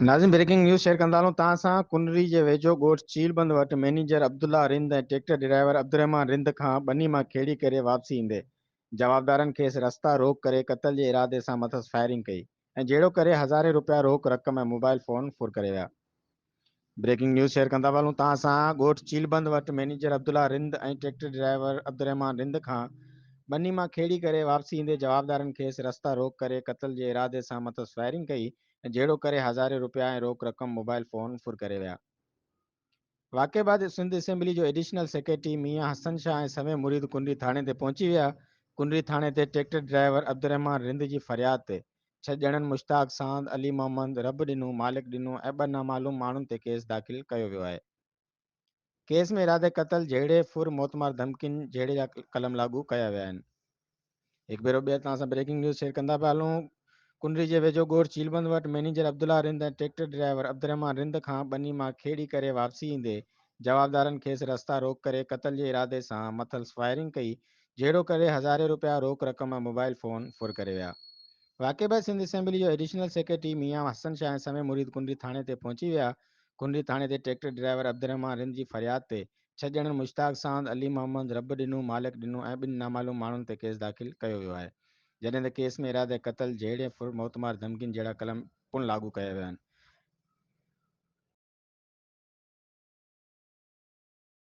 ناظرين breaking news share ڪندا هلون توهان سان ڪنري جي ويجهو ڳوٺ چيل بند وٽ manager Abdullah Rind ۽ tractor driver Abdulrahman Rind کان ٻني مان کيڙي ڪري واپسي ايندي جوابدارن کيس رستا روڪ ڪري قتل جي ارادي سان مٿس فائرنگ ڪئي ۽ جهيڙو ڪري هزارين روپيا روڪ رقم ۽ موبائل فون ڦر ڪري ويا. بريڪنگ نيوز شيئر ڪندا هلون توهان سان ڳوٺ چيلبند وٽ manager Abdullah Rind ۽ tractor driver Abdulrahman Rind کان ٻني مان کيڙي ڪري واپسي ايندي جوابدارن کيس رستا روڪ ڪري قتل جي ارادي سان مٿس فائرنگ ڪئي ۽ جهيڙو ڪري هزارين روپيا ۽ روڪ رقم موبائل فون ڦر ڪري ويا. واقعي بعد سنڌ اسيمبلي جو ايڊيشنل سيڪريٽري ميان حسن شاهه ۽ سوين مريد ڪنري ٿاڻي تي پهچي ويا. ڪنري ٿاڻي تي ٽريڪٽر ڊرائيور عبدالرحمان رند جي فرياد تي ڇهه ڄڻن مشتاق ساند، علي محمد، رب ڏنو، مالڪ ڏنو ۽ ٻه نامعلوم ماڻهن تي ڪيس داخل ڪيو ويو آهي. ڪيس ۾ ارادي قتل، جهيڙي، ڦر، موتمار ڌمڪين جهيڙي جا قلم لاڳو ڪيا ويا آهن. هڪ ڀيرو ٻيهر توهان سان بريڪنگ نيوز شيئر ڪندا پيا هلون. ڪنري جي ويجهو ڳوٺ چيلبند وٽ manager Abdullah Rind ۽ tractor driver Abdulrahman Rind کان ٻني مان کيڙي ڪري واپسي ايندي جوابدارن کيس رستا روڪ ڪري قتل جي ارادي سان مٿس فائرنگ ڪئي جهيڙو ڪري هزارين روپيا روڪ رقم ۽ موبائل فون ڦر ڪري ويا. واقعي بعد سنڌ اسيمبلي جو ايڊيشنل سيڪريٽري ميان حسن شاهه ۽ سوين مريد ڪنري ٿاڻي تي پهچي ويا. ڪنري ٿاڻي تي ٽريڪٽر ڊرائيور عبدالرحمان رند جي فرياد تي ڇهه ڄڻن مشتاق ساند، علي محمد، رب ڏنو، مالڪ ڏنو ۽ ٻن نامعلوم ماڻهن تي ڪيس داخل ڪيو ويو آهي. جڏهن ته ڪيس ۾ ارادي قتل، جهيڙي، ڦر، موتمار ڌمڪين جهڙا قلم پڻ لاڳو ڪيا ويا آهن.